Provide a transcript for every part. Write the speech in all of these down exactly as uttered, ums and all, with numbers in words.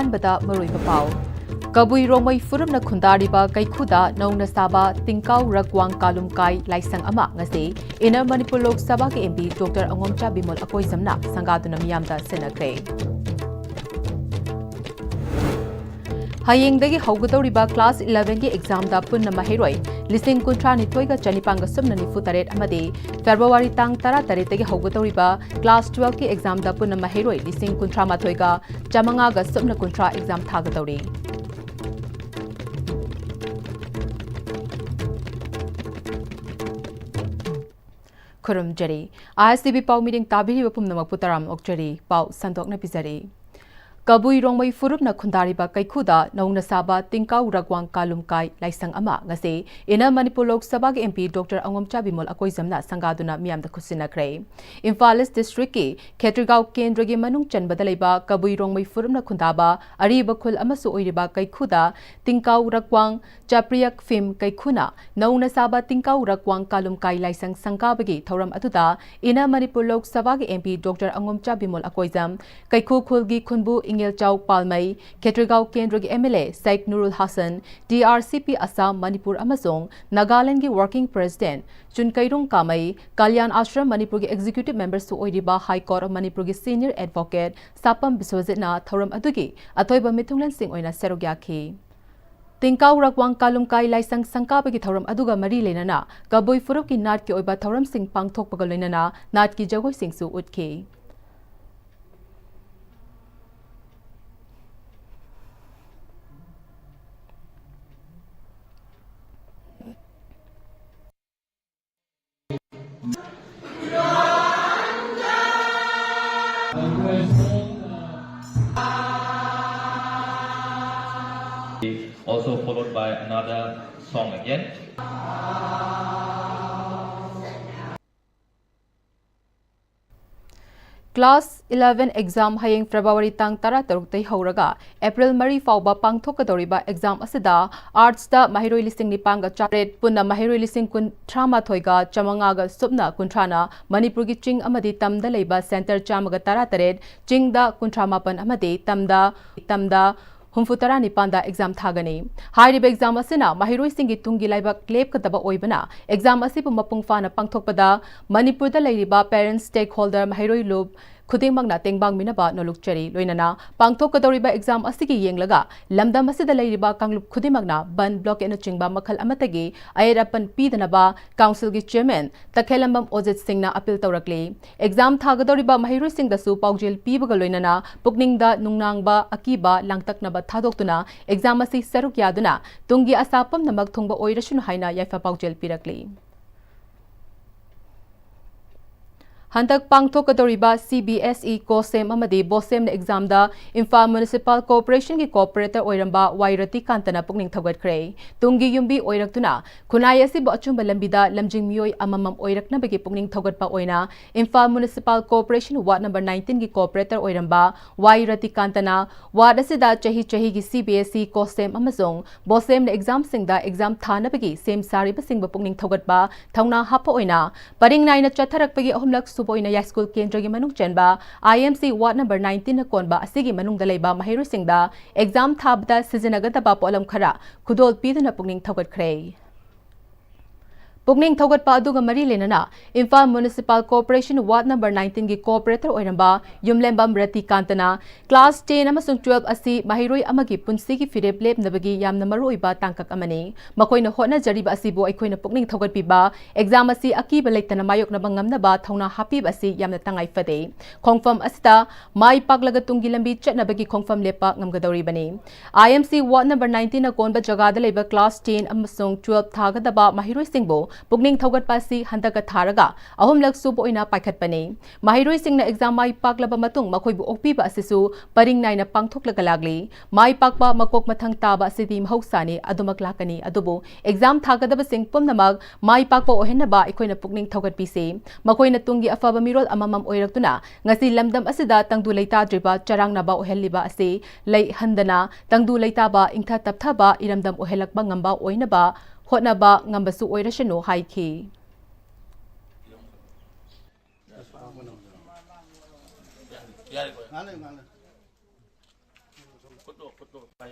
ꯑꯍꯥꯟꯕꯗ ꯃꯔꯨꯑꯣꯏꯕ ꯄꯥꯎ꯫ ꯀꯕꯨꯏ ꯔꯣꯡꯃꯩ ꯐꯨꯔꯨꯞꯅ ꯈꯨꯟꯗꯥꯔꯤꯕ ꯀꯩꯈꯨꯗ ꯅꯧꯅ ꯁꯥꯕ ꯇꯤꯡꯀꯥꯎ ꯔꯛꯋꯥꯡ ꯀꯥꯂꯨꯝꯀꯥꯏ ꯂꯥꯏꯁꯪ ꯑꯃ ꯉꯁꯤ ꯏꯟꯅꯔ ꯃꯅꯤꯄꯨꯔ ꯂꯣꯛ ꯁꯚꯥꯒꯤ M P Doctor ꯑꯉꯣꯝꯆꯥ ꯕꯤꯃꯣꯜ ꯑꯀꯣꯏꯖꯝꯅ ꯁꯪꯒꯥꯗꯨꯅ ꯃꯤꯌꯥꯝꯗ ꯁꯤꯟꯅꯈ꯭ꯔꯦ꯫ ꯍꯌꯦꯡꯗꯒꯤ ꯍꯧꯒꯗꯧꯔꯤꯕ class elevenꯒꯤ examꯗ ꯄꯨꯟꯅ ꯃꯍꯩꯔꯣꯏ ꯂꯤꯁꯤꯡ ꯀꯨꯟꯊ꯭ꯔꯥ ꯅꯤꯊꯣꯏꯒ ꯆꯅꯤꯄꯥꯟꯒ ꯁꯨꯞꯅ ꯅꯤꯐꯨ ꯇꯔꯦꯠ ꯑꯃꯗꯤ February ꯇꯥꯡ ꯇꯔꯥ ꯇꯔꯦꯠꯇꯒꯤ ꯍꯧꯒꯗꯧꯔꯤꯕ class twelveꯀꯤ examꯗ ꯄꯨꯟꯅ ꯃꯍꯩꯔꯣꯏ ꯂꯤꯁꯤꯡ ꯀꯨꯟꯊ꯭ꯔꯥ ꯃꯥꯊꯣꯏꯒ ꯆꯥꯃꯉꯥꯒ ꯁꯨꯞꯅ ꯀꯨꯟꯊ꯭ꯔꯥ exam ꯊꯥꯒꯗꯧꯔꯤ꯫ ꯈꯨꯔꯨꯝꯖꯔꯤ꯫ ISTV ꯄꯥꯎ ꯃꯤꯔꯤꯡ ꯇꯥꯕꯤꯔꯤꯕ ꯄꯨꯝꯅꯃꯛꯄꯨ ꯇꯔꯥꯝꯅ ꯑꯣꯛꯆꯔꯤ꯫ ꯄꯥꯎ ꯁꯟꯗꯣꯛꯅ ꯄꯤꯖꯔꯤ꯫ ꯀꯕꯨꯏ ꯔꯣꯡꯃꯩ ꯐꯨꯔꯨꯞꯅ ꯈꯨꯟꯗꯥꯔꯤꯕ ꯀꯩꯈꯨꯗ ꯅꯧꯅ ꯁꯥꯕ ꯇꯤꯡꯀꯥꯎ ꯔꯛꯋꯥꯡ ꯀꯥꯂꯨꯝꯀꯥꯏ ꯂꯥꯏꯁꯪ ꯑꯃ ꯉꯁꯤ ꯏꯟꯅꯔ ꯃꯅꯤꯄꯨꯔ ꯂꯣꯛ ꯁꯚꯥꯒꯤ M P Doctor ꯑꯉꯣꯝꯆꯥ ꯕꯤꯃꯣꯜ ꯑꯀꯣꯏꯖꯝꯅ ꯁꯪꯒꯥꯗꯨꯅ ꯃꯤꯌꯥꯝꯗ ꯈꯨꯠꯁꯤꯟꯅꯈ꯭ꯔꯦ꯫ ꯏꯝꯐꯥꯜ East Districtꯀꯤ ꯈꯦꯇ꯭ꯔꯤꯒꯥꯎ ꯀꯦꯟꯗ꯭ꯔꯒꯤ ꯃꯅꯨꯡ ꯆꯟꯕꯗ ꯂꯩꯕ ꯀꯕꯨꯏ ꯔꯣꯡꯃꯩ ꯐꯨꯔꯨꯞꯅ ꯈꯨꯟꯗꯥꯕ ꯑꯔꯤꯕ ꯈꯨꯜ ꯑꯃꯁꯨ ꯑꯣꯏꯔꯤꯕ ꯀꯩꯈꯨꯗ ꯇꯤꯡꯀꯥꯎ ꯔꯛꯋꯥꯡ ꯆꯥꯄ꯭ꯔꯤꯌꯛ ꯐꯤꯝ ꯀꯩꯈꯨꯅ ꯅꯧꯅ ꯁꯥꯕ ꯇꯤꯡꯀꯥꯎ ꯔꯛꯋꯥꯡ ꯀꯥꯂꯨꯝꯀꯥꯏ ꯂꯥꯏꯁꯪ ꯁꯪꯒꯥꯕꯒꯤ ꯊꯧꯔꯝ ꯑꯗꯨꯗ ꯏꯟꯅꯔ ꯃꯅꯤꯄꯨꯔ ꯂꯣꯛ ꯁꯚꯥꯒꯤ M P Doctor ꯑꯉꯣꯝꯆꯥ Bimol Akoijam, ꯀꯩꯈꯨ ꯈꯨꯜꯒꯤ ꯈꯨꯟꯕꯨ ꯏꯪꯉꯦꯜꯆꯥꯎ ꯄꯥꯜꯃꯩ, ꯈꯦꯇ꯭ꯔꯤꯒꯥꯎ ꯀꯦꯟꯗ꯭ꯔꯒꯤ M L A ꯁꯥꯏꯛ ꯅꯨꯔꯨꯜ Hasan, T R C P Assam, Manipur ꯑꯃꯁꯨꯡ ꯅꯥꯒꯥꯂꯦꯟꯗꯒꯤ Working President ꯆꯨꯟꯀꯩꯔꯨꯡ ꯀꯥꯃꯩ, ꯀꯜꯌꯥꯟ ꯑꯥꯁ꯭ꯔꯝ ꯃꯅꯤꯄꯨꯔꯒꯤ Executive Memberꯁꯨ ꯑꯣꯏꯔꯤꯕ High Court of ꯃꯅꯤꯄꯨꯔꯒꯤ Senior Advocate ꯁꯥꯄꯝ ꯕꯤꯁ꯭ꯋꯖꯤꯠꯅ ꯊꯧꯔꯝ ꯑꯗꯨꯒꯤ ꯑꯊꯣꯏꯕ ꯃꯤꯊꯨꯡꯂꯦꯟꯁꯤꯡ ꯑꯣꯏꯅ ꯁꯔꯨꯛ ꯌꯥꯈꯤ꯫ ꯇꯤꯡꯀꯥꯎ ꯔꯛꯋꯥꯡ ꯀꯥꯂꯨꯝꯀꯥꯏ ꯂꯥꯏꯁꯪ ꯁꯪꯒꯥꯕꯒꯤ ꯊꯧꯔꯝ ꯑꯗꯨꯒ ꯃꯔꯤ ꯂꯩꯅꯅ ꯀꯕꯨꯏ ꯐꯨꯔꯨꯞꯀꯤ ꯅꯥꯠꯀꯤ ꯑꯣꯏꯕ ꯊꯧꯔꯝꯁꯤꯡ ꯄꯥꯡꯊꯣꯛꯄꯒ ꯂꯣꯏꯅꯅ ꯅꯥꯠꯀꯤ ꯖꯒꯣꯏꯁꯤꯡꯁꯨ ꯎꯠꯈꯤ꯫ Also followed by another song again. Class eleven exam ꯍꯌꯦꯡ February ꯇꯥꯡ ꯇꯔꯥꯇꯔꯨꯛꯇꯒꯤ ꯍꯧꯔꯒ April ꯃꯔꯤ ꯐꯥꯎꯕ ꯄꯥꯡꯊꯣꯛꯀꯗꯧꯔꯤꯕ exam ꯑꯁꯤꯗ Arts ꯇ ꯃꯍꯩꯔꯣꯏ ꯂꯤꯁꯤꯡ ꯅꯤꯄꯥꯟꯒ ꯆꯥꯇ꯭ꯔꯦꯠ, ꯄꯨꯟꯅ ꯃꯍꯩꯔꯣꯏ ꯂꯤꯁꯤꯡ ꯀꯨꯟꯊ꯭ꯔꯥ ꯃꯥꯊꯣꯏꯒ ꯆꯥꯃꯉꯥꯒ ꯁꯨꯞꯅ ꯀꯨꯟꯊ꯭ꯔꯥꯅ ꯃꯅꯤꯄꯨꯔꯒꯤ ꯆꯤꯡ ꯑꯃꯗꯤ ꯇꯝꯗ ꯂꯩꯕ centre ꯆꯥꯝꯃꯒ ꯇꯔꯥꯇꯔꯦꯠ, ꯆꯤꯡꯗ ꯀꯨꯟꯊ꯭ꯔꯥ ꯃꯥꯄꯟ ꯑꯃꯗꯤ ꯇꯝꯗ, ꯇꯝꯗ ꯍꯨꯝꯐꯨꯇꯔꯥ ꯅꯤꯄꯥꯟꯗ exam ꯊꯥꯒꯅꯤ꯫ ꯍꯥꯏꯔꯤꯕ exam ꯑꯁꯤꯅ ꯃꯍꯩꯔꯣꯏꯁꯤꯡꯒꯤ ꯇꯨꯡꯒꯤ ꯂꯥꯏꯕꯛ ꯂꯦꯞꯀꯗꯕ ꯑꯣꯏꯕꯅ, exam ꯑꯁꯤꯕꯨ ꯃꯄꯨꯡ ꯐꯥꯅ ꯄꯥꯡꯊꯣꯛꯄꯗ ꯃꯅꯤꯄꯨꯔꯗ ꯂꯩꯔꯤꯕ parents, stakeholder, ꯃꯍꯩꯔꯣꯏ ꯂꯨꯞ ꯈꯨꯗꯤꯡꯃꯛꯅ ꯇꯦꯡꯕꯥꯡꯃꯤꯟꯅꯕ ꯅꯣꯜꯂꯨꯛꯆꯔꯤ꯫ ꯂꯣꯏꯅꯅ ꯄꯥꯡꯊꯣꯛꯀꯗꯧꯔꯤꯕ exam ꯑꯁꯤꯒꯤ ꯌꯦꯡꯂꯒ ꯂꯝꯗꯝ ꯑꯁꯤꯗ ꯂꯩꯔꯤꯕ ꯀꯥꯡꯂꯨꯞ ꯈꯨꯗꯤꯡꯃꯛꯅ ꯕꯟ, blockade ꯅꯆꯤꯡꯕ ꯃꯈꯜ ꯑꯃꯠꯇꯒꯤ ꯑꯌꯦꯠ ꯑꯄꯟ ꯄꯤꯗꯅꯕ council ꯒꯤ chairman ꯇꯈꯦꯜꯂꯝꯕꯝ ꯑꯣꯖꯤꯠ ꯁꯤꯡꯅ appeal ꯇꯧꯔꯛꯂꯤ꯫ Exam ꯊꯥꯒꯗꯧꯔꯤꯕ ꯃꯍꯩꯔꯣꯏꯁꯤꯡꯗꯁꯨ ꯄꯥꯎꯖꯦꯜ ꯄꯤꯕꯒ ꯂꯣꯏꯅꯅ ꯄꯨꯛꯅꯤꯡꯗ ꯅꯨꯡꯅꯥꯡꯕ, ꯑꯀꯤꯕ ꯂꯥꯡꯇꯛꯅꯕ ꯊꯥꯗꯣꯛꯇꯨꯅ exam ꯑꯁꯤ ꯁꯔꯨꯛ ꯌꯥꯗꯨꯅ ꯇꯨꯡꯒꯤ ꯑꯁꯥ ꯄꯨꯝꯅꯃꯛ ꯊꯨꯡꯕ ꯑꯣꯏꯔꯁꯅꯨ ꯍꯥꯏꯅ ꯌꯥꯏꯐ ꯄꯥꯎꯖꯦꯜ ꯄꯤꯔꯛꯂꯤ꯫ ꯍꯟꯗꯛ ꯄꯥꯡꯊꯣꯛꯀꯗꯧꯔꯤꯕ C B S E, COHSEM ꯑꯃꯗꯤ BOSEM ꯅ exam ꯗ ꯏꯝꯐꯥꯜ Municipal Corporation ꯒꯤ corporator ꯑꯣꯏꯔꯝꯕ ꯋꯥꯏ ꯔꯇꯤꯀꯥꯟꯇꯅ ꯄꯨꯛꯅꯤꯡ ꯊꯧꯒꯠꯈ꯭ꯔꯦ꯫ ꯇꯨꯡꯒꯤ ꯌꯨꯝꯕꯤ ꯑꯣꯏꯔꯛꯇꯨꯅ ꯈꯨꯟꯅꯥꯏ ꯑꯁꯤꯕꯨ ꯑꯆꯨꯝꯕ ꯂꯝꯕꯤꯗ ꯂꯝꯖꯤꯡ ꯃꯤꯑꯣꯏ ꯑꯃꯃꯝ ꯑꯣꯏꯔꯛꯅꯕꯒꯤ ꯄꯨꯛꯅꯤꯡ ꯊꯧꯒꯠꯄ ꯑꯣꯏꯅ Imphal Municipal Corporation Ward number nineteen ꯒꯤ corporator ꯑꯣꯏꯔꯝꯕ ꯋꯥꯏ ꯔꯇꯤꯀꯥꯟꯇꯅ ward ꯑꯁꯤꯗ ꯆꯍꯤ ꯆꯍꯤꯒꯤ C B S E, COHSEM ꯑꯃꯁꯨꯡ BOSEM ꯅ exam ꯁꯤꯡꯗ exam ꯊꯥꯅꯕꯒꯤ ꯁꯦꯝ ꯁꯥꯔꯤꯕꯁꯤꯡꯕꯨ ꯄꯨꯛꯅꯤꯡ ꯊꯧꯒꯠꯄ ꯊꯧꯅꯥ ꯍꯥꯞꯄ ꯑꯣꯏꯅ ꯄꯔꯤꯡ ꯅꯥꯏꯅ ꯆꯠꯊꯔꯛꯄꯒꯤ ꯑꯍꯨꯝꯂꯛ ꯁꯨꯕ ꯑꯣꯏꯅ ꯌꯥꯏꯁ꯭ꯀꯨꯜ ꯀꯦꯟꯗ꯭ꯔꯒꯤ ꯃꯅꯨꯡ ꯆꯟꯕ I M C Ward number nineteen ꯅ ꯀꯣꯟꯕ ꯑꯁꯤꯒꯤ ꯃꯅꯨꯡꯗ ꯂꯩꯕ ꯃꯍꯩꯔꯣꯏꯁꯤꯡꯗ exam ꯊꯥꯕꯗ ꯁꯤꯖꯤꯟꯅꯒꯗꯕ ꯄꯣꯠꯂꯝ ꯈꯔ ꯈꯨꯗꯣꯜ ꯄꯤꯗꯨꯅ ꯄꯨꯛꯅꯤꯡ ꯊꯧꯒꯠꯈ꯭ꯔꯦ꯫ ꯄꯨꯛꯅꯤꯡ ꯊꯧꯒꯠꯄ ꯑꯗꯨꯒ ꯃꯔꯤ ꯂꯩꯅꯅ Imphal Municipal Corporation Ward number nineteen ꯒꯤ corporator ꯑꯣꯏꯔꯝꯕ ꯌꯨꯝꯂꯦꯝꯕꯝ ꯔꯇꯤꯀꯥꯟꯇꯅ class ten ꯑꯃꯁꯨꯡ twelve ꯑꯁꯤ ꯃꯍꯩꯔꯣꯏ ꯑꯃꯒꯤ ꯄꯨꯟꯁꯤꯒꯤ ꯐꯤꯔꯦꯞ ꯂꯦꯞꯅꯕꯒꯤ ꯌꯥꯝꯅ ꯃꯔꯨꯑꯣꯏꯕ ꯇꯥꯡꯀꯛ ꯑꯃꯅꯤ꯫ ꯃꯈꯣꯏꯅ ꯍꯣꯠꯅꯖꯔꯤꯕ ꯑꯁꯤꯕꯨ ꯑꯩꯈꯣꯏꯅ ꯄꯨꯛꯅꯤꯡ ꯊꯧꯒꯠꯄꯤꯕ, exam ꯑꯁꯤ ꯑꯀꯤꯕ ꯂꯩꯇꯅ ꯃꯥꯌꯣꯛꯅꯕ ꯉꯝꯅꯕ ꯊꯧꯅꯥ ꯍꯥꯞꯄꯤꯕ ꯑꯁꯤ ꯌꯥꯝꯅ ꯇꯉꯥꯏ ꯐꯗꯦ꯫ ꯈꯣꯡꯐꯝ ꯑꯁꯤꯗ ꯃꯥꯏ ꯄꯥꯛꯂꯒ ꯇꯨꯡꯒꯤ ꯂꯝꯕꯤ ꯆꯠꯅꯕꯒꯤ ꯈꯣꯡꯐꯝ ꯂꯦꯞꯄ ꯉꯝꯒꯗꯧꯔꯤꯕꯅꯤ꯫ I M C Ward number nineteen ꯅ ꯀꯣꯟꯕ ꯖꯒꯥꯗ ꯂꯩꯕ class ten ꯑꯃꯁꯨꯡ twelve ꯊꯥꯒꯗꯕ ꯃꯍꯩꯔꯣꯏꯁꯤꯡꯕꯨ ꯄꯨꯛꯅꯤꯡ ꯊꯧꯒꯠꯄ ꯑꯁꯤ ꯍꯟꯗꯛꯀ ꯊꯥꯔꯒ ꯑꯍꯨꯝꯂꯛ ꯁꯨꯕ ꯑꯣꯏꯅ ꯄꯥꯏꯈꯠꯄꯅꯤ꯫ ꯃꯍꯩꯔꯣꯏꯁꯤꯡꯅ exam ꯃꯥꯏ ꯄꯥꯛꯂꯕ ꯃꯇꯨꯡ ꯃꯈꯣꯏꯕꯨ ꯑꯣꯛꯄꯤꯕ ꯑꯁꯤꯁꯨ ꯄꯔꯤꯡ ꯅꯥꯏꯅ ꯄꯥꯡꯊꯣꯛꯂꯒ ꯂꯥꯛꯂꯤ꯫ ꯃꯥꯏ ꯄꯥꯛꯄ ꯃꯀꯣꯛ ꯃꯊꯪ ꯇꯥꯕ ꯑꯁꯤꯗꯤ ꯃꯍꯧꯁꯥꯅꯤ, ꯑꯗꯨꯃꯛ ꯂꯥꯛꯀꯅꯤ꯫ ꯑꯗꯨꯕꯨ exam ꯊꯥꯒꯗꯕꯁꯤꯡ ꯄꯨꯝꯅꯃꯛ ꯃꯥꯏ ꯄꯥꯛꯄ ꯑꯣꯏꯍꯟꯅꯕ ꯑꯩꯈꯣꯏꯅ ꯄꯨꯛꯅꯤꯡ ꯊꯧꯒꯠꯄꯤꯁꯤ꯫ ꯃꯈꯣꯏꯅ ꯇꯨꯡꯒꯤ ꯑꯐꯕ ꯃꯤꯔꯣꯜ ꯑꯃꯃꯝ ꯑꯣꯏꯔꯛꯇꯨꯅ ꯉꯁꯤ ꯂꯝꯗꯝ ꯑꯁꯤꯗ ꯇꯪꯗꯨ ꯂꯩꯇꯥꯗ꯭ꯔꯤꯕ ꯆꯔꯥꯡꯅꯕ ꯑꯣꯏꯍꯜꯂꯤꯕ ꯑꯁꯤ ꯂꯩꯍꯟꯗꯅ ꯇꯪꯗꯨ ꯂꯩꯇꯥꯕ, ꯏꯪꯊ ꯇꯞꯊꯕ ꯏꯔꯝꯗꯝ ꯑꯣꯏꯍꯜꯂꯛꯄ ꯉꯝꯕ ꯑꯣꯏꯅꯕ ꯍꯣꯠꯅꯕ ꯉꯝꯕꯁꯨ ꯑꯣꯏꯔꯁꯅꯨ ꯍꯥꯏꯈꯤ꯫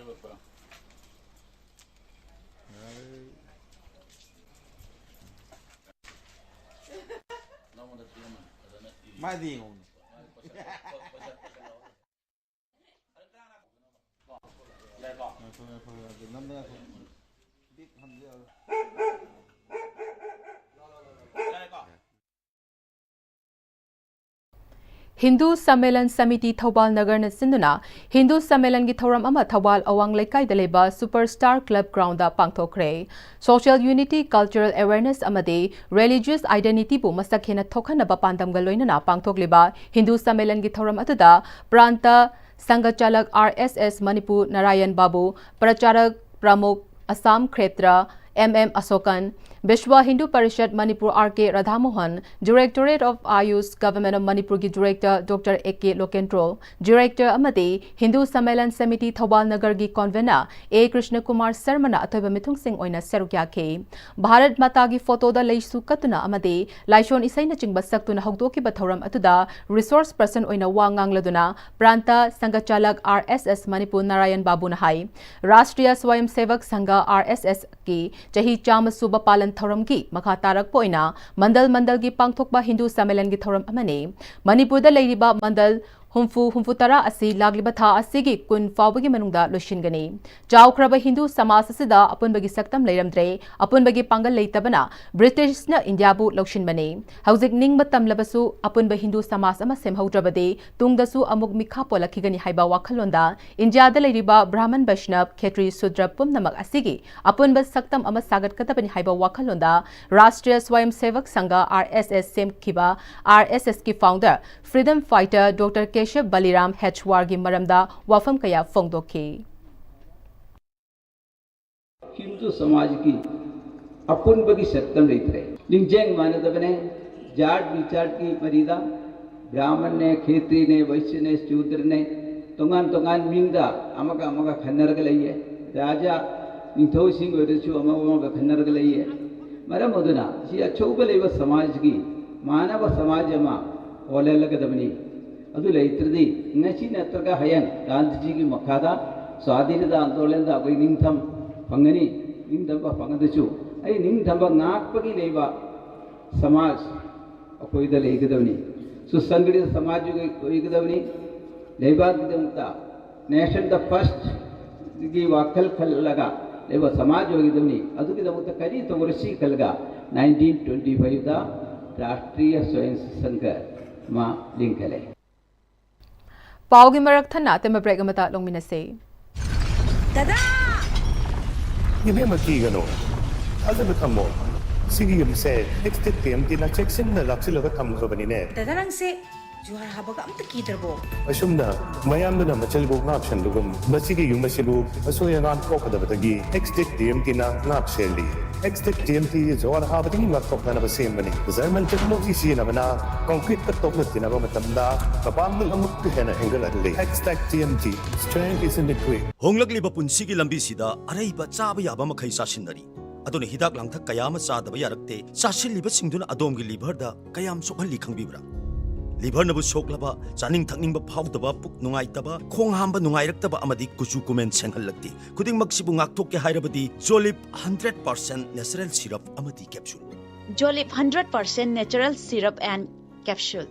ꯃꯥꯏꯗꯤ ꯌꯦꯡꯉꯣ꯫ ꯉꯥꯏꯈꯣ, ꯉꯥꯏꯈꯣ, ꯉꯥꯏꯈꯣ, ꯅꯝꯕ ꯉꯥꯏꯈꯣ꯫ ꯕꯤꯠ ꯍꯟꯕ ꯌꯥꯔꯣꯏ꯫ ꯍꯤꯟꯗꯨ ꯁꯝꯃꯦꯂꯟ ꯁꯃꯤꯇꯤ ꯊꯧꯕꯥꯜ ꯅꯒꯔꯅ ꯁꯤꯟꯗꯨꯅ ꯍꯤꯟꯗꯨ ꯁꯝꯃꯦꯂꯟꯒꯤ ꯊꯧꯔꯝ ꯑꯃ ꯊꯧꯕꯥꯜ ꯑꯋꯥꯡ ꯂꯩꯀꯥꯏꯗ ꯂꯩꯕ ꯁꯨꯄꯔ ꯁ꯭ꯇꯥꯔ ꯀ꯭ꯂꯕ ꯒ꯭ꯔꯥꯎꯟꯗ ꯄꯥꯡꯊꯣꯛꯈ꯭ꯔꯦ꯫ Social unity, cultural awareness ꯑꯃꯗꯤ religious identityꯕꯨ ꯃꯁꯛ ꯍꯦꯟꯅ ꯊꯣꯛꯍꯟꯅꯕ ꯄꯥꯟꯗꯝꯒ ꯂꯣꯏꯅꯅ ꯄꯥꯡꯊꯣꯛꯂꯤꯕ ꯍꯤꯟꯗꯨ ꯁꯝꯃꯦꯂꯟꯒꯤ ꯊꯧꯔꯝ ꯑꯗꯨꯗ ꯄ꯭ꯔꯥꯟꯇ ꯁꯪꯒꯆꯥꯂꯛ R S S Manipur Narayan Babu, ꯄ꯭ꯔꯆꯥꯔꯛ ꯄ꯭ꯔꯃꯨꯈ Assam ꯈ꯭ꯔꯦꯇ꯭ꯔ M M ꯑꯁꯣꯀꯟ, Visva Hindu parishad Manipur R K Radhamohan, Directorate of Ayush, Government of ꯃꯅꯤꯄꯨꯔꯒꯤ Director Doctor A K Lokendro, Director ꯑꯃꯗꯤ ꯍꯤꯟꯗꯨ ꯁꯝꯃꯦꯂꯟ ꯁꯃꯤꯇꯤ ꯊꯧꯕꯥꯜ ꯅꯒꯔꯒꯤ Convener A ꯀ꯭ꯔꯤꯁꯅ ꯀꯨꯃꯥꯔ ꯁꯔꯃꯅ ꯑꯊꯣꯏꯕ ꯃꯤꯊꯨꯡꯁꯤꯡ ꯑꯣꯏꯅ ꯁꯔꯨꯛ ꯌꯥꯈꯤ꯫ ꯚꯥꯔꯠ ꯃꯥꯇꯥꯒꯤ ꯐꯣꯇꯣꯗ ꯂꯩꯁꯨ ꯀꯠꯇꯨꯅ ꯑꯃꯗꯤ ꯂꯥꯏꯁꯣꯟ ꯏꯁꯩꯅꯆꯤꯡꯕ ꯁꯛꯇꯨꯅ ꯍꯧꯗꯣꯛꯈꯤꯕ ꯊꯧꯔꯝ ꯑꯗꯨꯗ resource person ꯑꯣꯏꯅ ꯋꯥ ꯉꯥꯡꯂꯗꯨꯅ ꯄ꯭ꯔꯥꯟꯇ ꯁꯪꯒꯆꯥꯂꯛ R S S Manipur Narayan ꯕꯥꯕꯨꯅ ꯍꯥꯏ, ꯔꯥꯁꯇ꯭ꯔꯤꯌ ꯁ꯭ꯋꯌꯝ ꯁꯦꯚꯛ ꯁꯪꯘ, R S S ꯀꯤ ꯆꯍꯤ ꯆꯥꯝꯃ ꯁꯨꯕ ꯄꯥꯂꯟ ꯊꯧꯔꯝꯒꯤ ꯃꯈꯥ ꯇꯥꯔꯛꯄ ꯑꯣꯏꯅ ꯃꯟꯗꯜ ꯃꯟꯗꯜꯒꯤ ꯄꯥꯡꯊꯣꯛꯄ ꯍꯤꯟꯗꯨ ꯁꯝꯃꯦꯂꯟꯒꯤ ꯊꯧꯔꯝ ꯑꯃꯅꯤ꯫ ꯃꯅꯤꯄꯨꯔꯗ ꯂꯩꯔꯤꯕ ꯃꯟꯗꯜ ꯍꯨꯝꯐꯨ ꯍꯨꯝꯐꯨꯇꯔꯥ ꯑꯁꯤ ꯂꯥꯛꯂꯤꯕ ꯊꯥ ꯑꯁꯤꯒꯤ ꯀꯨꯟ ꯐꯥꯎꯕꯒꯤ ꯃꯅꯨꯡꯗ ꯂꯣꯏꯁꯤꯟꯒꯅꯤ꯫ ꯆꯥꯎꯈ꯭ꯔꯕ ꯍꯤꯟꯗꯨ ꯁꯃꯥꯖ ꯑꯁꯤꯗ ꯑꯄꯨꯟꯕꯒꯤ ꯁꯛꯇꯝ ꯂꯩꯔꯝꯗ꯭ꯔꯦ꯫ ꯑꯄꯨꯟꯕꯒꯤ ꯄꯥꯡꯒꯜ ꯂꯩꯇꯕꯅ ꯕ꯭ꯔꯤꯇꯤꯁꯅ ꯏꯟꯗꯤꯌꯥꯕꯨ ꯂꯧꯁꯤꯟꯕꯅꯤ꯫ ꯍꯧꯖꯤꯛ ꯅꯤꯡꯕ ꯇꯝꯂꯕꯁꯨ ꯑꯄꯨꯟꯕ ꯍꯤꯟꯗꯨ ꯁꯃꯥꯖ ꯑꯃ ꯁꯦꯝꯍꯧꯗ꯭ꯔꯕꯗꯤ ꯇꯨꯡꯗꯁꯨ ꯑꯃꯨꯛ ꯃꯤꯈꯥ ꯄꯣꯜꯂꯛꯈꯤꯒꯅꯤ ꯍꯥꯏꯕ ꯋꯥꯈꯜꯂꯣꯟꯗ ꯏꯟꯗꯤꯌꯥꯗ ꯂꯩꯔꯤꯕ ꯕ꯭ꯔꯥꯍꯃꯟ, ꯕꯩꯁꯅꯕ, ꯈꯦꯇ꯭ꯔꯤ, ꯁꯨꯗ꯭ꯔ ꯄꯨꯝꯅꯃꯛ ꯑꯁꯤꯒꯤ ꯑꯄꯨꯟꯕ ꯁꯛꯇꯝ ꯑꯃ ꯁꯥꯒꯠꯀꯗꯕꯅꯤ ꯍꯥꯏꯕ ꯋꯥꯈꯜꯂꯣꯟꯗ ꯔꯥꯁꯇ꯭ꯔꯤꯌ ꯁ꯭ꯋꯌꯝ ꯁꯦꯚꯛ ꯁꯪꯘ, RSS, ꯁꯦꯝꯈꯤꯕ RSSꯀꯤ founder, freedom fighter Doctor Keshav Baliram H Warꯒꯤ ꯃꯔꯝꯗ ꯋꯥꯐꯝ ꯀꯌꯥ ꯐꯣꯡꯗꯣꯛꯈꯤ꯫ ꯍꯤꯟꯗꯨ ꯁꯃꯥꯖꯀꯤ ꯑꯄꯨꯟꯕꯒꯤ ꯁꯛꯇꯝ ꯂꯩꯇ꯭ꯔꯦ꯫ ꯂꯤꯡꯖꯦꯜ ꯃꯥꯟꯅꯗꯕꯅꯦ꯫ ꯖꯥꯠ ꯕꯤꯆꯥꯠꯀꯤ ꯃꯔꯤꯗ ꯕ꯭ꯔꯥꯍꯃꯟꯅꯦ, ꯈꯦꯇ꯭ꯔꯤꯅꯦ, ꯋꯩꯁ꯭ꯌꯅꯦ, ꯁꯨꯗ꯭ꯔꯅꯦ, ꯇꯣꯉꯥꯟ ꯇꯣꯉꯥꯟ ꯃꯤꯡꯗ ꯑꯃꯒ ꯑꯃꯒ ꯈꯟꯅꯔꯒ ꯂꯩꯌꯦ꯫ ꯔꯥꯖꯥ, ꯅꯤꯡꯊꯧꯁꯤꯡ ꯑꯣꯏꯔꯁꯨ ꯑꯃꯒ ꯑꯃꯒ ꯈꯟꯅꯔꯒ ꯂꯩꯌꯦ꯫ ꯃꯔꯝ ꯑꯗꯨꯅ ꯁꯤ ꯑꯆꯧꯕ ꯂꯩꯕ ꯁꯃꯥꯖꯒꯤ ꯃꯥꯟꯅꯕ ꯁꯃꯥꯖ ꯑꯃ ꯑꯣꯜꯍꯜꯂꯒꯗꯕꯅꯤ꯫ ꯑꯗꯨ ꯂꯩꯇ꯭ꯔꯗꯤ ꯉꯁꯤ ꯅꯠꯇ꯭ꯔꯒ ꯍꯌꯦꯡ ꯒꯥꯟꯙꯤꯖꯤꯒꯤ ꯃꯈꯥꯗ ꯁ꯭ꯋꯥꯙꯤꯟꯇꯥ ꯑꯟꯗꯣꯂꯟꯗ ꯑꯩꯈꯣꯏ ꯅꯤꯡꯊꯝ ꯐꯪꯒꯅꯤ꯫ ꯅꯤꯡꯊꯝꯕ ꯐꯪꯉꯗꯁꯨ ꯑꯩ ꯅꯤꯡꯊꯝꯕ ꯉꯥꯛꯄꯒꯤ ꯂꯩꯕ ꯁꯃꯥꯖ ꯑꯩꯈꯣꯏꯗ ꯂꯩꯒꯗꯕꯅꯤ꯫ ꯁꯨꯁꯪꯒꯤꯠ ꯁꯃꯥꯖ ꯑꯣꯏꯒꯗꯕꯅꯤ꯫ ꯂꯩꯕꯥꯛꯀꯤꯗꯃꯛꯇ ꯅꯦꯁꯟ ꯗ ꯐꯔꯁ꯭ꯠꯀꯤ ꯋꯥꯈꯜ ꯈꯜꯂꯒ ꯂꯩꯕ ꯁꯃꯥꯖ ꯑꯣꯏꯒꯗꯕꯅꯤ꯫ ꯑꯗꯨꯒꯤꯗꯃꯛꯇ ꯀꯔꯤ ꯇꯧꯔꯁꯤ ꯈꯜꯂꯒ nineteen twenty fiveꯗ ꯔꯥꯁꯇ꯭ꯔꯤꯌ ꯁ꯭ꯋꯌꯝ ꯁꯪꯘ ꯑꯃ ꯂꯤꯡꯈꯠꯂꯦ꯫ ꯄꯥꯎꯒꯤ ꯃꯔꯛ ꯊꯠꯅ ꯑꯇꯦꯟꯕ break ꯑꯃꯇ ꯂꯧꯃꯤꯟꯅꯁꯤ꯫ ꯗꯗꯥ! ꯏꯕꯦꯝꯃ, ꯀꯤꯒꯅꯨ, ꯊꯥꯖꯕ ꯊꯝꯃꯣ꯫ ꯁꯤꯒꯤ ꯌꯨꯝꯁꯦ ꯑꯦꯛꯁꯇꯦꯛ ꯇꯤ ꯑꯦꯝ ꯇꯤꯅ ꯆꯦꯛꯁꯤꯟꯅ ꯂꯥꯛꯁꯤꯜꯂꯒ ꯊꯝꯈ꯭ꯔꯕꯅꯤꯅꯦ꯫ ꯗꯗꯥ, ꯅꯪꯁꯦ ꯖꯨꯍꯥꯔ ꯍꯥꯕꯒ ꯑꯝꯇ ꯀꯤꯗ꯭ꯔꯕꯣ? ꯑꯁꯨꯝꯅ ꯃꯌꯥꯝꯗꯨꯅ ꯃꯆꯜꯕꯨ ꯉꯥꯛꯁꯦꯟꯕꯒꯨꯝ ꯃꯁꯤꯒꯤ ꯌꯨꯝ ꯑꯁꯤꯕꯨ ꯑꯁꯣꯏ ꯑꯉꯥꯝ ꯊꯣꯛꯀꯗꯕꯗꯒꯤ ꯑꯦꯛꯁꯇꯦꯛ ꯇꯤ ꯑꯦꯝ ꯇꯤꯅ ꯉꯥꯛ ꯁꯦꯜꯂꯤ꯫ ꯑꯦꯛꯁꯇꯦꯛ ꯇꯤ ꯑꯦꯝ ꯇꯤ ꯖꯨꯍꯥꯔ ꯍꯥꯕꯗꯒꯤ ꯉꯥꯛꯊꯣꯛꯅꯅꯕ ꯁꯦꯝꯕꯅꯤ꯫ ꯖꯔꯃꯟ ꯇꯦꯛꯅꯣꯂꯣꯖꯤ ꯁꯤꯖꯤꯟꯅꯕꯅ ꯀꯪꯀ꯭ꯔꯤꯠꯀ ꯇꯣꯛꯅ ꯇꯤꯟꯅꯕ ꯃꯇꯝꯗ ꯃꯄꯥꯡꯒꯜ ꯑꯃꯨꯛꯀ ꯍꯦꯟꯅ ꯍꯦꯟꯒꯠꯍꯜꯂꯤ꯫ ꯑꯦꯛꯁꯇꯦꯛ T M T, strength is in liquid. ꯍꯣꯡꯂꯛꯂꯤꯕ ꯄꯨꯟꯁꯤꯒꯤ ꯂꯝꯕꯤꯁꯤꯗ ꯑꯔꯩꯕ ꯆꯥꯕ ꯌꯥꯕ ꯃꯈꯩ ꯆꯥꯁꯤꯟꯅꯔꯤ꯫ ꯑꯗꯨꯅ ꯍꯤꯗꯥꯛ ꯂꯥꯡꯊꯛ ꯀꯌꯥ ꯑꯃ ꯆꯥꯗꯕ ꯌꯥꯔꯛꯇꯦ꯫ ꯆꯥꯁꯤꯜꯂꯤꯕꯁꯤꯡꯗꯨꯅ ꯑꯗꯣꯝꯒꯤ ꯂꯤꯚꯔꯗ ꯀꯌꯥꯝ ꯁꯣꯛꯍꯜꯂꯤ ꯈꯪꯕꯤꯕ꯭ꯔꯥ? ꯂꯤꯚꯔꯅꯕꯨ ꯁꯣꯛꯂꯕ, ꯆꯥꯅꯤꯡ ꯊꯛꯅꯤꯡꯕ ꯐꯥꯎꯗꯕ, ꯄꯨꯛ ꯅꯨꯡꯉꯥꯏꯇꯕ, ꯈꯣꯡ ꯍꯥꯝꯕ ꯅꯨꯡꯉꯥꯏꯔꯛꯇꯕ ꯑꯃꯗꯤ ꯀꯨꯆꯨ ꯀꯨꯃꯦꯟ ꯁꯦꯡꯍꯜꯂꯛꯇꯦ꯫ ꯈꯨꯗꯤꯡꯃꯛꯁꯤꯕꯨ ꯉꯥꯛꯊꯣꯛꯀꯦ ꯍꯥꯏꯔꯕꯗꯤ Jolip hundred percent natural syrup ꯑꯃꯗꯤ capsule꯫ Jolip hundred percent natural syrup and capsule.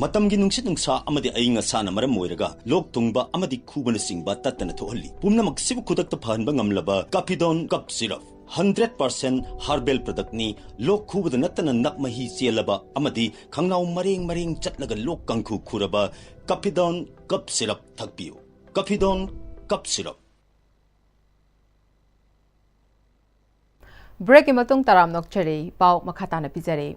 ꯃꯇꯝꯒꯤ ꯅꯨꯡꯁꯤꯠ ꯅꯨꯡꯁꯥ ꯑꯃꯗꯤ ꯑꯏꯪ ꯑꯁꯥꯅ ꯃꯔꯝ ꯑꯣꯏꯔꯒ ꯂꯣꯛ ꯊꯨꯡꯕ ꯑꯃꯗꯤ ꯈꯨꯕꯅꯆꯤꯡꯕ ꯇꯠꯇꯅ ꯊꯣꯛꯍꯜꯂꯤ꯫ ꯄꯨꯝꯅꯃꯛꯁꯤꯕꯨ ꯈꯨꯗꯛꯇ ꯐꯍꯟꯕ ꯉꯝꯂꯕ ꯀꯥꯐꯤꯗꯣꯟ ꯀꯞ ꯁꯤꯔꯞ, ꯍꯟꯗ꯭ꯔꯦꯠ ꯄꯥꯔꯁꯦꯟ ꯍꯥꯔꯕꯦꯜ ꯄ꯭ꯔꯗꯛꯅꯤ꯫ ꯂꯣꯛ ꯈꯨꯕꯗ ꯅꯠꯇꯅ ꯅꯞ ꯃꯍꯤ ꯆꯦꯜꯂꯕ ꯑꯃꯗꯤ ꯈꯪꯅꯥꯎ ꯃꯔꯦꯡ ꯃꯔꯦꯡ ꯆꯠꯂꯒ ꯂꯣꯛ ꯀꯥꯡꯈꯨ ꯈꯨꯔꯕ ꯀꯥꯐꯤꯗꯣꯟ ꯀꯞ ꯁꯤꯔꯞ ꯊꯛꯄꯤꯌꯨ꯫ ꯀꯥꯐꯤꯗꯣꯟ ꯀꯞ ꯁꯤꯔꯞ꯫ ꯕ꯭ꯔꯦꯛꯀꯤ ꯃꯇꯨꯡ ꯇꯔꯥꯝꯅ ꯑꯣꯛꯆꯔꯤ꯫ ꯄꯥꯎ ꯃꯈꯥ ꯇꯥꯅ ꯄꯤꯖꯔꯤ꯫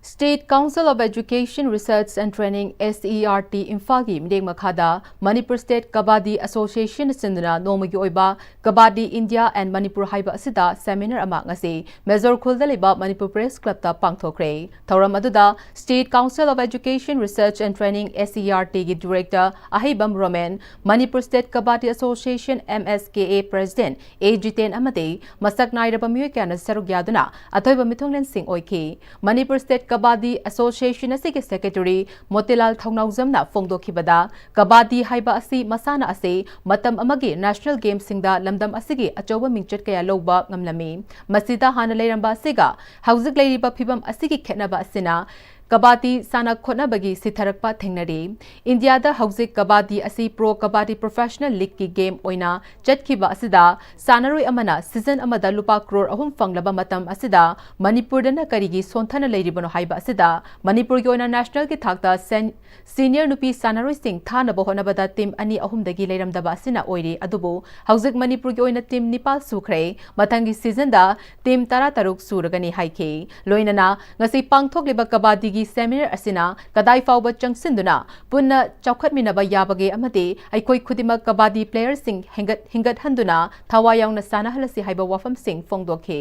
State Council of Education, Research and Training, S E R T, ꯏꯝꯐꯥꯜꯒꯤ ꯃꯤꯠꯌꯦꯡ ꯃꯈꯥꯗ ꯃꯅꯤꯄꯨꯔ ꯁ꯭ꯇꯦꯠ ꯀꯕꯥꯗꯤ ꯑꯦꯁꯣꯁꯤꯌꯦꯁꯟꯅ ꯁꯤꯟꯗꯨꯅ ꯅꯣꯡꯃꯒꯤ ꯑꯣꯏꯕ ꯀꯕꯥꯗꯤ ꯏꯟꯗꯤꯌꯥ ꯑꯦꯟ ꯃꯅꯤꯄꯨꯔ ꯍꯥꯏꯕ ꯑꯁꯤꯗ ꯁꯦꯃꯤꯅꯥꯔ ꯑꯃ ꯉꯁꯤ ꯃꯦꯖꯣꯔ ꯈꯨꯜꯗ ꯂꯩꯕ ꯃꯅꯤꯄꯨꯔ ꯄ꯭ꯔꯦꯁ ꯀ꯭ꯂꯕꯇ ꯄꯥꯡꯊꯣꯛꯈ꯭ꯔꯦ꯫ ꯊꯧꯔꯝ ꯑꯗꯨꯗ State Council of Education, Research and Training, S E R T, ꯒꯤ director Aheibam Romen, Manipur state kabaddi association, M S K A, president A Jiten ꯑꯃꯗꯤ ꯃꯁꯛ ꯅꯥꯏꯔꯕ ꯃꯤꯑꯣꯏ ꯀꯌꯥꯅ ꯁꯔꯨꯛ ꯌꯥꯗꯨꯅ ꯑꯊꯣꯏꯕ ꯃꯤꯊꯨꯡꯂꯦꯟꯁꯤꯡ ꯑꯣꯏꯈꯤ꯫ ꯃꯅꯤꯄꯨꯔ ꯁ꯭ꯇꯦꯠ ꯀꯕꯥꯗꯤ ꯑꯦꯁꯣꯁꯤꯌꯦꯁꯟ ꯑꯁꯤꯒꯤ ꯁꯦꯀ꯭ꯔꯦꯇꯔꯤ ꯃꯣꯇꯤꯂꯥꯜ ꯊꯧꯅꯥꯎꯖꯝꯅ ꯐꯣꯡꯗꯣꯛꯈꯤꯕꯗ, ꯀꯕꯥꯗꯤ ꯍꯥꯏꯕ ꯑꯁꯤ ꯃꯁꯥꯟꯅ ꯑꯁꯤ ꯃꯇꯝ ꯑꯃꯒꯤ ꯅꯦꯁꯅꯦꯜ ꯒꯦꯝꯁꯤꯡꯗ ꯂꯝꯗꯝ ꯑꯁꯤꯒꯤ ꯑꯆꯧꯕ ꯃꯤꯡꯆꯠ ꯀꯌꯥ ꯂꯧꯕ ꯉꯝꯂꯝꯃꯤ꯫ ꯃꯁꯤꯗ ꯍꯥꯟꯅ ꯂꯩꯔꯝꯕ ꯑꯁꯤꯒ ꯍꯧꯖꯤꯛ ꯂꯩꯔꯤꯕ ꯐꯤꯕꯝ ꯑꯁꯤꯒꯤ ꯈꯦꯠꯅꯕ ꯑꯁꯤꯅ ꯀꯕꯥꯗꯤ ꯁꯥꯟꯅ ꯈꯣꯠꯅꯕꯒꯤ ꯁꯤꯊꯔꯛꯄ ꯊꯦꯡꯅꯔꯤ꯫ ꯏꯟꯗꯤꯌꯥꯗ ꯍꯧꯖꯤꯛ ꯀꯕꯥꯗꯤ ꯑꯁꯤ ꯄ꯭ꯔꯣ ꯀꯕꯥꯗꯤ ꯄ꯭ꯔꯣꯐꯦꯁꯅꯦꯜ ꯂꯤꯒꯀꯤ ꯒꯦꯝ ꯑꯣꯏꯅ ꯆꯠꯈꯤꯕ ꯑꯁꯤꯗ ꯁꯥꯟꯅꯔꯣꯏ ꯑꯃꯅ ꯁꯤꯖꯟ ꯑꯃꯗ ꯂꯨꯄꯥ ꯀ꯭ꯔꯣꯔ ꯑꯍꯨꯝ ꯐꯪꯂꯕ ꯃꯇꯝ ꯑꯁꯤꯗ ꯃꯅꯤꯄꯨꯔꯗꯅ ꯀꯔꯤꯒꯤ ꯁꯣꯟꯊꯅ ꯂꯩꯔꯤꯕꯅꯣ ꯍꯥꯏꯕ ꯑꯁꯤꯗ ꯃꯅꯤꯄꯨꯔꯒꯤ ꯑꯣꯏꯅ ꯅꯦꯁꯅꯦꯜꯒꯤ ꯊꯥꯛꯇ ꯁꯦꯟ-, ꯁꯤꯅꯤꯌꯔ ꯅꯨꯄꯤ ꯁꯥꯟꯅꯔꯣꯏꯁꯤꯡ ꯊꯥꯅꯕ ꯍꯣꯠꯅꯕꯗ ꯇꯤꯝ ꯑꯅꯤ ꯑꯍꯨꯝꯗꯒꯤ ꯂꯩꯔꯝꯗꯕ ꯑꯁꯤꯅ ꯑꯣꯏꯔꯤ꯫ ꯑꯗꯨꯕꯨ ꯍꯧꯖꯤꯛ ꯃꯅꯤꯄꯨꯔꯒꯤ ꯑꯣꯏꯅ ꯇꯤꯝ ꯅꯤꯄꯥꯜ ꯁꯨꯈ꯭ꯔꯦ꯫ ꯃꯊꯪꯒꯤ ꯁꯤꯖꯟꯗ ꯇꯤꯝ ꯇꯔꯥ ꯇꯔꯨꯛ ꯁꯨꯔꯒꯅꯤ ꯍꯥꯏꯈꯤ꯫ ꯂꯣꯏꯅꯅ ꯉꯁꯤ ꯄꯥꯡꯊꯣꯛꯂꯤꯕ ꯀꯕꯥꯗꯤꯒꯤ ꯁꯦꯃꯤꯅꯥꯔ ꯑꯁꯤꯅ ꯀꯗꯥꯏ ꯐꯥꯎꯕ ꯆꯪꯁꯤꯟꯗꯨꯅ ꯄꯨꯟꯅ ꯆꯥꯎꯈꯠꯃꯤꯟꯅꯕ ꯌꯥꯕꯒꯦ ꯑꯃꯗꯤ ꯑꯩꯈꯣꯏ ꯈꯨꯗꯤꯡꯃꯛ ꯀꯕꯥꯗꯤ ꯄ꯭ꯂꯦꯌꯔꯁꯤꯡ ꯍꯦꯟꯒꯠ-, ꯍꯤꯡꯒꯠꯍꯟꯗꯨꯅ ꯊꯋꯥꯏ ꯌꯥꯎꯅ ꯁꯥꯟꯅꯍꯜꯂꯁꯤ ꯍꯥꯏꯕ ꯋꯥꯐꯝꯁꯤꯡ ꯐꯣꯡꯗꯣꯛꯈꯤ꯫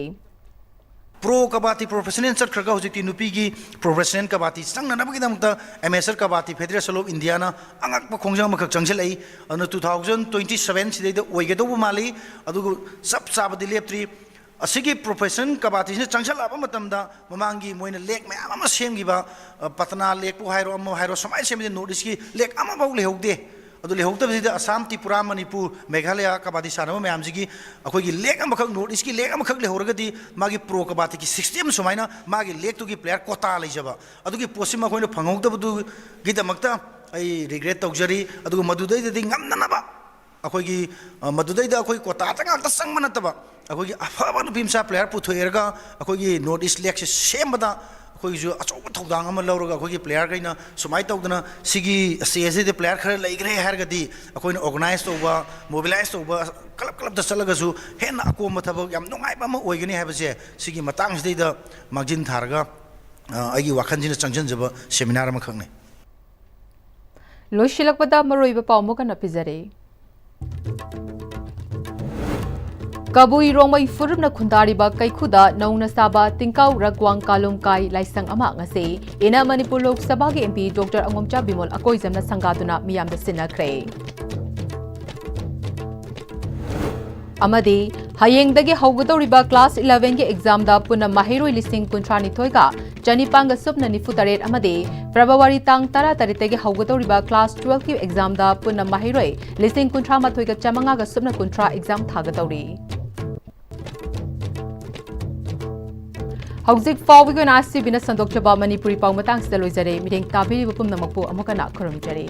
ꯄ꯭ꯔꯣ ꯀꯕꯥꯗꯤ ꯄ꯭ꯔꯣꯐꯦꯁꯅꯦꯜ ꯆꯠꯈ꯭ꯔꯒ ꯍꯧꯖꯤꯛꯇꯤ ꯅꯨꯄꯤꯒꯤ ꯄ꯭ꯔꯣꯐꯦꯁꯅꯦꯜ ꯀꯕꯥꯗꯤ ꯆꯪꯅꯅꯕꯒꯤꯗꯃꯛꯇ ꯑꯦꯃꯦꯆꯔ ꯀꯕꯥꯗꯤ ꯐꯦꯗꯦꯔꯦꯁꯟ ꯑꯣꯐ ꯏꯟꯗꯤꯌꯥꯅ ꯑꯉꯛꯄ ꯈꯣꯡꯖꯪ ꯑꯃꯈꯛ ꯆꯪꯁꯤꯜꯂꯛꯏ꯫ ꯑꯗꯨꯅ ꯇꯨ ꯊꯥꯎꯖꯟ ꯇ꯭ꯋꯦꯟꯇꯤ ꯁꯕꯦꯟ ꯁꯤꯗꯩꯗ ꯑꯣꯏꯒꯗꯧꯕ ꯃꯥꯜꯂꯤ꯫ ꯑꯗꯨꯒ ꯆꯞ ꯆꯥꯕꯗꯤ ꯂꯦꯞꯇ꯭ꯔꯤ꯫ ꯑꯁꯤꯒꯤ ꯄ꯭ꯔꯣꯐꯦꯁꯟ ꯀꯕꯥꯗꯤꯁꯤꯅ ꯆꯪꯁꯤꯜꯂꯛꯑꯕ ꯃꯇꯝꯗ ꯃꯃꯥꯡꯒꯤ ꯃꯣꯏꯅ ꯂꯦꯛ ꯃꯌꯥꯝ ꯑꯃ ꯁꯦꯝꯈꯤꯕ, ꯑ, ꯄꯇꯅꯥ ꯂꯦꯛꯄꯨ ꯍꯥꯏꯔꯣ, ꯑꯃ ꯍꯥꯏꯔꯣ, ꯁꯨꯃꯥꯏꯅ ꯁꯦꯝꯕꯁꯦ ꯅꯣꯔꯠ ꯏꯁꯀꯤ ꯂꯦꯛ ꯑꯃꯐꯥꯎ ꯂꯩꯍꯧꯗꯦ꯫ ꯑꯗꯨ ꯂꯩꯍꯧꯗꯕꯁꯤꯗ ꯑꯁꯥꯝ, ꯇ꯭ꯔꯤꯄꯨꯔꯥ, ꯃꯅꯤꯄꯨꯔ, ꯃꯦꯘꯥꯂꯌꯥ ꯀꯕꯥꯗꯤ ꯁꯥꯟꯅꯕ ꯃꯌꯥꯝꯁꯤꯒꯤ ꯑꯩꯈꯣꯏꯒꯤ ꯂꯦꯛ ꯑꯃꯈꯛ, ꯅꯣꯔꯠ ꯏꯁꯀꯤ ꯂꯦꯛ ꯑꯃꯈꯛ ꯂꯩꯍꯧꯔꯒꯗꯤ ꯃꯥꯒꯤ ꯄ꯭ꯔꯣ ꯀꯕꯥꯗꯤꯒꯤ ꯁꯤꯁꯇꯦꯝ ꯁꯨꯃꯥꯏꯅ ꯃꯥꯒꯤ ꯂꯦꯛꯇꯨꯒꯤ ꯄ꯭ꯂꯦꯌꯔ ꯀꯣꯇꯥ ꯂꯩꯖꯕ, ꯑꯗꯨꯒꯤ ꯄꯣꯠꯁꯤꯃ ꯑꯩꯈꯣꯏꯅ ꯐꯪꯍꯧꯗꯕꯗꯨꯒꯤꯗꯃꯛꯇ ꯑꯩ ꯔꯤꯒ꯭ꯔꯦꯠ ꯇꯧꯖꯔꯤ꯫ ꯑꯗꯨꯒ ꯃꯗꯨꯗꯩꯗꯗꯤ ꯉꯝꯅꯅꯕ ꯑꯩꯈꯣꯏꯒꯤ, ꯑ, ꯃꯗꯨꯗꯩꯗ ꯑꯩꯈꯣꯏ ꯀꯣꯇꯥꯗ ꯉꯥꯛꯇ ꯆꯪꯕ ꯅꯠꯇꯕ, ꯑꯩꯈꯣꯏꯒꯤ ꯑꯐꯕ ꯅꯨꯄꯤ ꯃꯆꯥ ꯄ꯭ꯂꯦꯌꯔ ꯄꯨꯊꯣꯛꯑꯦꯔꯒ ꯑꯩꯈꯣꯏꯒꯤ ꯅꯣꯔꯠ ꯏꯁ ꯂꯦꯛꯁꯦ ꯁꯦꯝꯕꯗ ꯑꯩꯈꯣꯏꯒꯤꯁꯨ ꯑꯆꯧꯕ ꯊꯧꯗꯥꯡ ꯑꯃ ꯂꯧꯔꯒ ꯑꯩꯈꯣꯏꯒꯤ ꯄ꯭ꯂꯦꯌꯔꯈꯩꯅ ꯁꯨꯃꯥꯏꯅ ꯇꯧꯗꯅ ꯁꯤꯒꯤ ꯁ꯭ꯇꯦꯖꯁꯤꯗ ꯄ꯭ꯂꯦꯌꯔ ꯈꯔ ꯂꯩꯈ꯭ꯔꯦ ꯍꯥꯏꯔꯒꯗꯤ ꯑꯩꯈꯣꯏꯅ ꯑꯣꯔꯒꯅꯥꯏꯖ ꯇꯧꯕ, ꯃꯣꯕꯤꯂꯥꯏꯖ ꯇꯧꯕ, ꯀ꯭ꯂꯕ ꯀ꯭ꯂꯕꯇ ꯆꯠꯂꯒꯁꯨ ꯍꯦꯟꯅ ꯑꯀꯣꯝꯕ ꯊꯕꯛ ꯌꯥꯝ ꯅꯨꯡꯉꯥꯏꯕ ꯑꯃ ꯑꯣꯏꯒꯅꯤ ꯍꯥꯏꯕꯁꯦ ꯁꯤꯒꯤ ꯃꯇꯥꯡꯁꯤꯗꯩꯗ ꯃꯥꯡꯖꯤꯟ ꯊꯥꯔꯒ, ꯑ, ꯑꯩꯒꯤ ꯋꯥꯈꯜꯁꯤꯅ ꯆꯪꯁꯤꯟꯖꯕ ꯁꯦꯃꯤꯅꯥꯔ ꯑꯃꯈꯛꯅꯤ꯫ ꯂꯣꯏꯁꯤꯜꯂꯛꯄꯗ ꯃꯔꯨꯑꯣꯏꯕ ꯄꯥꯎ ꯑꯃꯨꯛ ꯍꯟꯅ ꯄꯤꯖꯔꯤ꯫ ꯀꯕꯨꯏ ꯔꯣꯡꯃꯩ ꯐꯨꯔꯨꯞꯅ ꯈꯨꯟꯗꯥꯔꯤꯕ ꯀꯩꯈꯨꯗ ꯅꯧꯅ ꯁꯥꯕ ꯇꯤꯡꯀꯥꯎ ꯔꯒꯋꯥꯡ ꯀꯥꯂꯨꯝ ꯀꯥꯏ ꯂꯥꯏꯁꯪ ꯑꯃ ꯉꯁꯤ ꯏꯅ ꯃꯅꯤꯄꯨꯔ ꯂꯣꯛ ꯁꯚꯥꯒꯤ ꯑꯦꯝ ꯄꯤ ꯗꯣꯛꯇꯔ ꯑꯉꯣꯝꯆꯥ ꯕꯤꯃꯣꯜ ꯑꯀꯣꯏꯖꯝꯅ ꯁꯪꯒꯥꯗꯨꯅ ꯃꯤꯌꯥꯝꯗ ꯁꯤꯟꯅꯈ꯭ꯔꯦ꯫ ꯑꯃꯗꯤ ꯍꯌꯦꯡꯗꯒꯤ ꯍꯧꯒꯗꯧꯔꯤꯕ ꯀ꯭ꯂꯥꯁ ꯏꯂꯦꯚꯦꯟꯒꯤ ꯑꯦꯛꯖꯥꯝꯗ ꯄꯨꯟꯅ ꯃꯍꯩꯔꯣꯏ ꯂꯤꯁꯤꯡ ꯀꯨꯟꯊ꯭ꯔꯥ ꯅꯤꯊꯣꯏꯒ ꯆꯅꯤꯄꯥꯟꯒ ꯁꯨꯞꯅ ꯅꯤꯐꯨ ꯇꯔꯦꯠ ꯑꯃꯗꯤ ꯐꯦꯕ꯭ꯔꯨꯋꯥꯔꯤ ꯇꯥꯡ ꯇꯔꯥ ꯇꯔꯦꯠꯇꯒꯤ ꯍꯧꯒꯗꯧꯔꯤꯕ ꯀ꯭ꯂꯥꯁ ꯇꯨꯋꯦꯜꯐꯀꯤ ꯑꯦꯛꯖꯥꯝꯗ ꯄꯨꯟꯅ ꯃꯍꯩꯔꯣꯏ ꯂꯤꯁꯤꯡ ꯀꯨꯟꯊ꯭ꯔꯥ ꯃꯥꯊꯣꯏꯒ ꯆꯥꯃꯉꯥꯒ ꯁꯨꯞꯅ ꯀꯨꯟꯊ꯭ꯔꯥ ꯑꯦꯛꯖꯥꯝ ꯊꯥꯒꯗꯧꯔꯤ꯫ ꯍꯧꯖꯤꯛ ꯐꯥꯎꯕꯒꯤ ꯑꯣꯏꯅ ꯑꯥꯏ ꯁꯤ ꯕꯤꯅ ꯁꯟꯗꯣꯛꯆꯕ ꯃꯅꯤꯄꯨꯔꯤ ꯄꯥꯎ ꯃꯇꯥꯡꯁꯤꯗ ꯂꯣꯏꯖꯔꯦ꯫ ꯃꯤꯠꯌꯦꯡ ꯇꯥꯕꯤꯔꯤꯕ ꯄꯨꯝꯅꯃꯛꯄꯨ ꯑꯃꯨꯛ ꯍꯟꯅ ꯈꯨꯔꯨꯝꯖꯔꯤ꯫